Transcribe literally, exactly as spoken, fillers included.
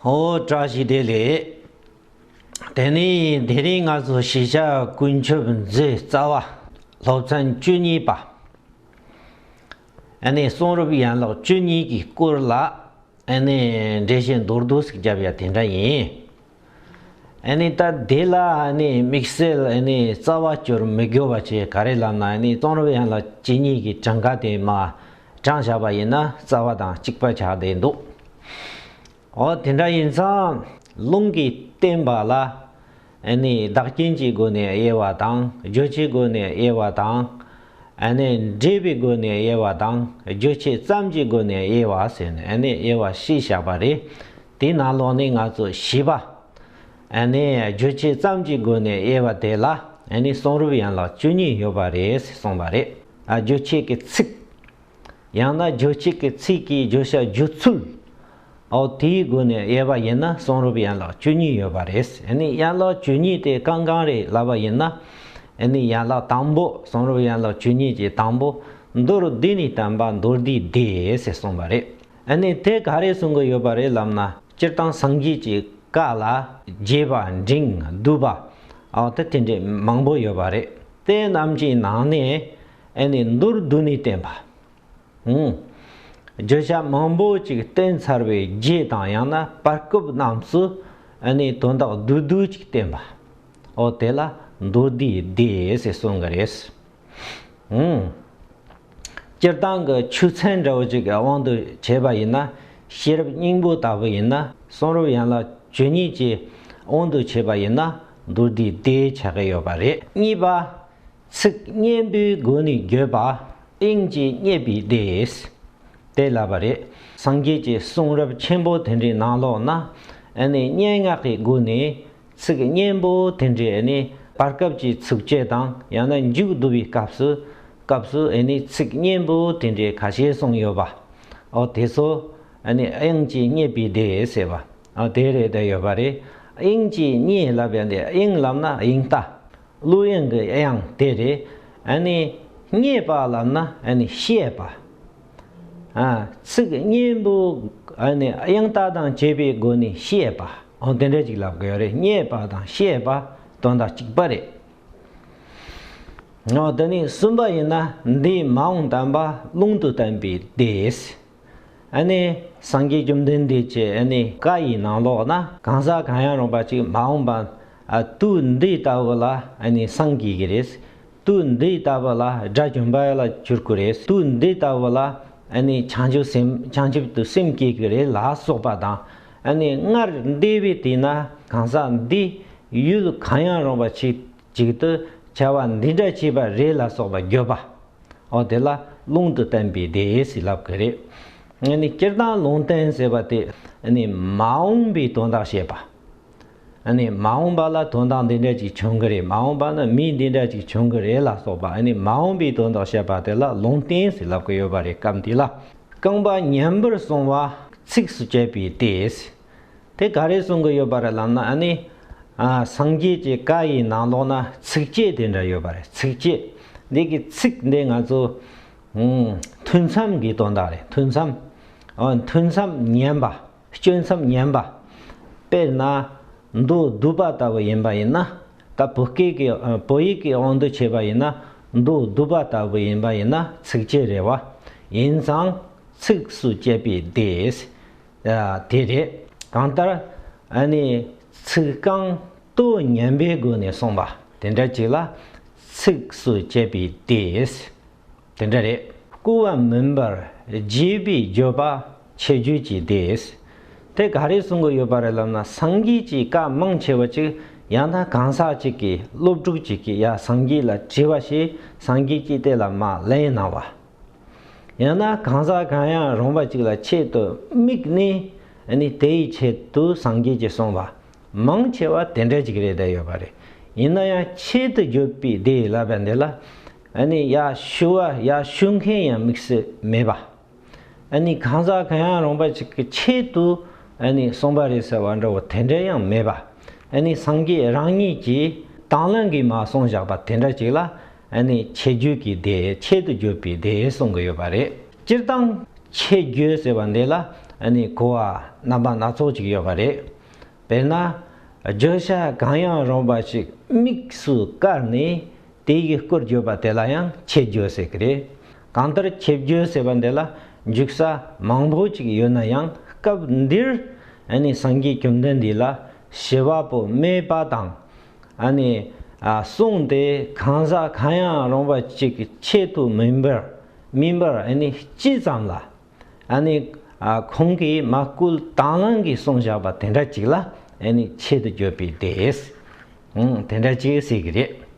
ཨོ་བཀྲ་ཤིས་བདེ་ལེགས། དེ་ནས་དེ་རིང་ང་ཚོ་གཞིས་ཆགས་ཀུན་ཁྱབ་མཛོད་རྩ་བ་སློབ་ཚན་བཅུ་གཉིས་པ། ཨ་ནི་གསུང་རབ་ཡན་ལག་བཅུ་གཉིས་ཀྱི་སྐོར་ལ་ཨ་ནི་འགྲེལ་བཤད་མདོར་བསྡུས་ཤིག་བརྒྱབ་ཡ་དེ་འདྲ་ཡིན། ཨ་ནི་ད་དེ་ལ་ཨ་ནི་དམིགས་བསལ་ཨ་ནི་རྩ་བ་སྐྱོར་མི་དགོས་པ་བྱས། ག་རེ་ལབ་ན་ཨ་ནི་གསུང་རབ་ཡན་ལག་བཅུ་གཉིས་ཀྱི་གྲངས་ཀ་དེ་མར་བགྲངས་བཞག་པ་ཡིན་ན་རྩ་བ་དང་གཅིག་པ་ཆགས་བསྡད་འདུག་འོ་དེ་འདྲ་ཡིན་ཙང་ལུང་གིས་བསྟན་པ་ལ་ཨ་ནི་བདག་རྐྱེན་གྱི་སྒོ་ནས་དབྱེ་བ་དང་། རྗོད་བྱེད་སྒོ་ནས་དབྱེ་བ་དང་། ཨ་ནི་འགྲེལ་པའི་སྒོ་ནས་དབྱེ་བ་དང་། རྗོད་བྱེད་ཙམ་གྱི་སྒོ་ནས་དབྱེ་བ་ཟེར་ནས་ཨ་ནི་དབྱེ་བ་བཞི་བཞག་པ་རེད། དེའི་ནང་ལོགས་ནས་ང་ཚོ་བཞི་པ། ཨ་ནི་རྗོད་བྱེད་ཙམ་གྱི་སྒོ་ནས་དབྱེ་བ་དེ་ལ་ཨ་ནི་གསུང་རབ་ཡན་ལག་བཅུ་གཉིས་ཡོད་པ་རེད་ཟེར་གསུངས་པ་རེད། ཨ་རྗོད་བྱེད་ཀྱི་ཚིག་ཡང་ན་རྗོད་བྱེད་ཀྱི་ཚིག་གི་བརྗོད་བྱ་བརྗོད་ཚུལ། འོ་དེའི་སྒོ་ནས་དབྱེ་བ་ཡིན་ན་གསུང་རབ་ཡན་ལག་བཅུ་གཉིས་ཡོད་པ་རེད། ཨ་ནི་ཡན་ལག་བཅུ་གཉིས་དེ་གང་གང་རེད་ལབ་པ་ཡིན་ན། ཨ་ནི་ཡན་ལག་དང་པོ། གསུང་རབ་ཡན་ལག་བཅུ་གཉིས་ཀྱི་དང་པོ། མདོར་བསྡུས་ནས་བསྟན་པ་མདོར་བསྡུས་བསྡུས་ཟེར་གསུངས་པ་རེད། ཨ་ནི་དེ་ག་རེ་གསུང་གི་ཡོད་པ་རེད་ལབ་ན། སྤྱིར་བཏང་སངས་རྒྱས་ཀྱི་བཀའ་ལ་རྒྱས་པ་འབྲིང་བསྡུས་པ། འོ་དེ་དེ་འདྲའི་མང་པོ་ཡོད་པ་རེད། དེ་རྣམས་ཀྱི་ནང་ནས་ཨ་ནི་མདོར་བསྡུས་ནས་བསྟན་པ། ཨུང་། བརྗོད་བྱ་མང་པོ་ཅིག་བསྟན་ཚར་བའི་རྗེས་དང་ཡང་ན་བར་སྐབས་རྣམས་སུ་ཨ་ནི་དོན་དག་བསྡུས་བསྡུས་ཅིག་བསྟན་པ། འོ་དེ་ལ་མདོར་བསྡུས་བསྡུས་ཟེར་གསུང་གི་རེད། ཨུང་། སྤྱིར་བཏང་གི་ཆོས་ཚན་འདྲ་བོ་ཅིག་གི་དབང་དུ་བྱས་པ་ཡིན་ན། ཤེས་རབ་སྙིང་པོ་ལྟ་བུ་ཡིན་ན། གསུང་རབ་ཡན་ལག་བཅུ་གཉིས་ཀྱི་དབང་དུ་བྱས་པ་ཡིན་ན་མདོར་བསྡུས་བསྡུས་ཆགས་ཀྱི་ཡོད་པ་རེད། གཉིས་པ། ཚིག་སྙན་པོའི་སྒོ་ནས་བརྗོད་པ། དབྱངས་ཀྱིས་བསྙད་པའི་སྡེ། དེ་ལབ་པ་རེད། སངས་རྒྱས་ཀྱི་གསུང་རབ་ཆེན་པོ་དེ་འདྲའི་ནང་ལོགས་ན། ཨ་ནི་སྙན་ངག་གི་སྒོ་ནས་ཚིག་སྙན་པོ་དེ་འདྲའི་ཨ་ནི་བར་སྐབས་ཀྱི་ཚིགས་བཅད་དང་ཡང་ན་མཇུག་བསྡུ་བའི་སྐབས་སུ། སྐབས་སུ་ཨ་ནི་ཚིག་སྙན་པོ་དེ་འདྲའི་ཁ་ཤས་གསུངས་ཡོད་པ། འོ་དེ་ཚོ་ཨ་ནི་དབྱངས་ཀྱིས་བསྙད་པའི་སྡེ་ཟེར་བ། འོ་དེ་རེད་བསྡད་ཡོད་པ་རེད། དབྱངས་ཀྱིས་བསྙད་ལབ་ཡ་འདི་དབྱངས་ལབ་ན་དབྱངས་རྟ། གླུ་དབྱངས་ཀྱི་དབྱངས་དེ་རེད། ཨ་ནི་བསྙད་པ་ལབ་ན་ཨ་ནི་བཤད་པ། ཨ་ཚིག་སྙན་པོ་ཨ་ནི་དབྱངས་རྟ་དང་བཅས་པའི་སྒོ་ནས་བཤད་པ། འོ་དེ་འདྲ་ཅིག་ལབ་དགོས་རེད། བསྙད་པ་དང་བཤད་པ་དོན་དག་གཅིག་པ་རེད། འོ་དེ་ནས་གསུམ་པ་ཡིན་ན་འདས་མ་འོངས་བསྟན་པ་ལུང་དུ་བསྟན་པའི་སྡེ། ཨ་ནི་སངས་རྒྱས་བཅོམ་ལྡན་འདས་ཀྱི་ཨ་ནི་བཀའ་ཡི་ནང་ལོགས་ན་གང་ཟག་གང་ཡང་རུང་བ་ཅིག་མ་འོངས་པ། ཨ་དུས་འདི་ལྟ་བུ་ལ་ཨ་ནི་སངས་རྒྱས་ཀྱི་རེད། དུས་འདི་ལྟ་བུ་ལ་དགྲ་བཅོམ་པ་ལ་གྱུར་གྱི་རེད། དུས་འདི་ལྟ་བུ་ལ་ཨ་ནི་བྱང་ཆུབ་སེམས་བྱང་ཆུབ་ཏུ་སེམས་བསྐྱེད་ཀྱི་རེད་ལ་སོགས་པ་དང་། ཨ་ནི་སྔར་འདས་པའི་དུས་ན་གང་ཟག་འདི་ཡུལ་གང་ཡང་རུང་བ་ཅིག་ཅིག་ཏུ་བྱ་བ་འདི་འདྲ་བྱས་པ་རེད་ལ་སོགས་པ་བརྗོད་པ། འོ་དེ་ལ་ལུང་དུ་བསྟན་པའི་སྡེ་ཟེར་ལབ་ཀྱི་རེད། ཨ་ནི་སྤྱིར་བཏང་ལུང་བསྟན་ཟེར་བ་དེ་ཨ་ནི་མ་འོངས་པའི་དོན་དག་བཤད་པ། ཨ་ནི་མ་འོངས་པ་ལ་དོན་དག་འདི་འདྲ་ཅིག་བྱུང་གི་རེད། མ་འོངས་པ་ན་མི་འདི་འདྲ་ཅིག་བྱུང་གི་རེད་ལ་སོགས་པ། ཨ་ནི་མ་འོངས་པའི་དོན་དག་བཤད་པ་དེ་ལ་ལུང་བསྟན་ཟེར་ལབ་ཀྱི་ཡོད་པ་རེད། སྐབས་འདི་ལ། རྐང་པ་མཉམ་པར་བསྲུང་བ་ཚིགས་སུ་བཅད་པའི་སྡེ། དེ་ག་རེ་གསུང་གི་ཡོད་པ་རེད་ལབ་ན། ཨ་ནི་ཨ་སངས་རྒྱས་ཀྱི་བཀའ་ཡི་ནང་ལོགས་ན་ཚིགས་བཅད་དེ་འདྲ་ཡོད་པ་རེད། ཚིགས་བཅད་འདི་གི་ཚིག་འདི་ང་ཚོ་ཨུམ་ཐུན་མཚམས་ཀྱི་དོན་དག་རེད། ཐུན་མཚམས། ཨ་ཐུན་མཚམས་མཉམ་པ། གཅོད་མཚམས་ཉམས་པ། དཔེར་ན་མདོ་སྡུད་པ་ལྟ་བུ་ཡིན་པ་ཡིན་ན། ད་བོད་སྐད་ཀྱི་ཨ་བོད་ཡིག་གི་དབང་དུ་བྱས་པ་ཡིན་ན། མདོ་སྡུད་པ་ལྟ་བུ་ཡིན་པ་ཡིན་ན་ཚིགས་བཅད་རེད་བ། ཡིན་ཙང་ཚིགས་སུ་བཅད་པའི་སྡེ། ཨ་དེ་རེད། གང་ལྟར་ཨ་ནི་ཚིག་རྐང་དོ་མཉམ་པའི་སྒོ་ནས་གསུངས་པ་དེ་འདྲ་ཅིག་ལ་ཚིགས་སུ་བཅད་པའི་སྡེ། དེ་འདྲ་རེད། བསྐུལ་བ་མིན་པར་རྒྱས་པའི་བརྗོད་པ་ཆེ་བརྗོད་ཀྱི་སྡེ། དེ་ག་རེ་གསུང་གི་ཡོད་པ་རེད་ལབ་ན། སངས་རྒྱས་ཀྱི་བཀའ་མང་ཆེ་བ་ཅིག་ཡང་ན་གང་ཟག་ཅིག་གིས་སློབ་ཕྲུག་ཅིག་གིས་ཡ་སངས་རྒྱས་ལ་དྲིས་པ་བྱས། སངས་རྒྱས་ཀྱིས་དེ་ལ་མར་ལན་གནང་བ། ཡང་ན་གང་ཟག་གང་ཡང་རུང་བ་ཅིག་ལ་ཆེད་དུ་དམིགས་ནས་ཨ་ནི་དེའི་ཆེད་དུ་སངས་རྒྱས་ཀྱིས་གསུངས་པ། མང་ཆེ་བ་དེ་འདྲ་ཅིག་རེད་བསྡད་ཡོད་པ་རེད། ཡིན་ན་ཡང་ཆེད་དུ་བརྗོད་པའི་སྡེ་ལབ་པ་འདི་ལ་ཨ་ནི་ཡར་ཞུ་བ་ཡར་ཞུ་མཁན་ཡང་དམིགས་སུ་མེད་པ། ཨ་ནི་གང་ཟག་གང་ཡང་རུང་བ་ཅིག་གི་ཆེད་དུ་ཨ་ནི་གསུངས་པ་རེད་ཟེར་བ་འདྲ་བོ་དེ་འདྲ་ཡང་མེད་པ། ཨ་ནི་སངས་རྒྱས་རང་ཉིད་ཀྱིས་དང་བླངས་ཀྱིས་མར་གསུངས་བཞག་པ་དེ་འདྲ་ཅིག་ལ་ཨ་ནི་ཆེད་བརྗོད་ཀྱི་སྡེ། ཆེད་དུ་བརྗོད་པའི་སྡེ་གསུང་གི་ཡོད་པ་རེད། སྤྱིར་བཏང་ཆེད་བརྗོད་ཟེར་བ་འདི་ལ་ ཨ་ནི་གོ་བ་རྣམ་པ་སྣ་ཚོགས་ཅིག་ཡོད་པ་རེད། དཔེར་ན། བརྗོད་བྱ་གང་ཡང་རུང་བ་ཞིག་དམིགས་སུ་བཀར་ནས་དེ་ཡི་སྐོར་བརྗོད་པ་དེ་ལ་ཡང་ཆེད་བརྗོད་ཟེར་གི་རེད། གང་ལྟར་ཆེད་བརྗོད་ཟེར་བ་འདི་ལ་འཇུག་ས་མང་པོ་ཅིག་ཡོད་ན་ཡང་སྐབས་འདིར་ཨ་ནི་སངས་རྒྱས་བཅོམ་ལྡན་འདས་ལ་ཞི་བ་པོ་སྨྲས་པ་དང་། ཨ་ནི་ཨ་གསུངས་ཏེ་གང་ཟག་གང་ཡང་རུང་བ་ཅིག་གི་ཆེད་དུ་མིན་པར་མིན་པར་ཨ་ནི་ཅི་ཙམ་ལ། ཨ་ནི་ཨ་ཁོང་གིས་མ་བསྐུལ་དང་བླངས་ཀྱིས་གསུངས་བཞག་པ་དེ་འདྲ་ཅིག་ལ་ཨ་ནི་ཆེད་དུ་བརྗོད་པའི་དེས། ཨང་དེ་འདྲ་ཅིག་ཟེར་གི་རེད།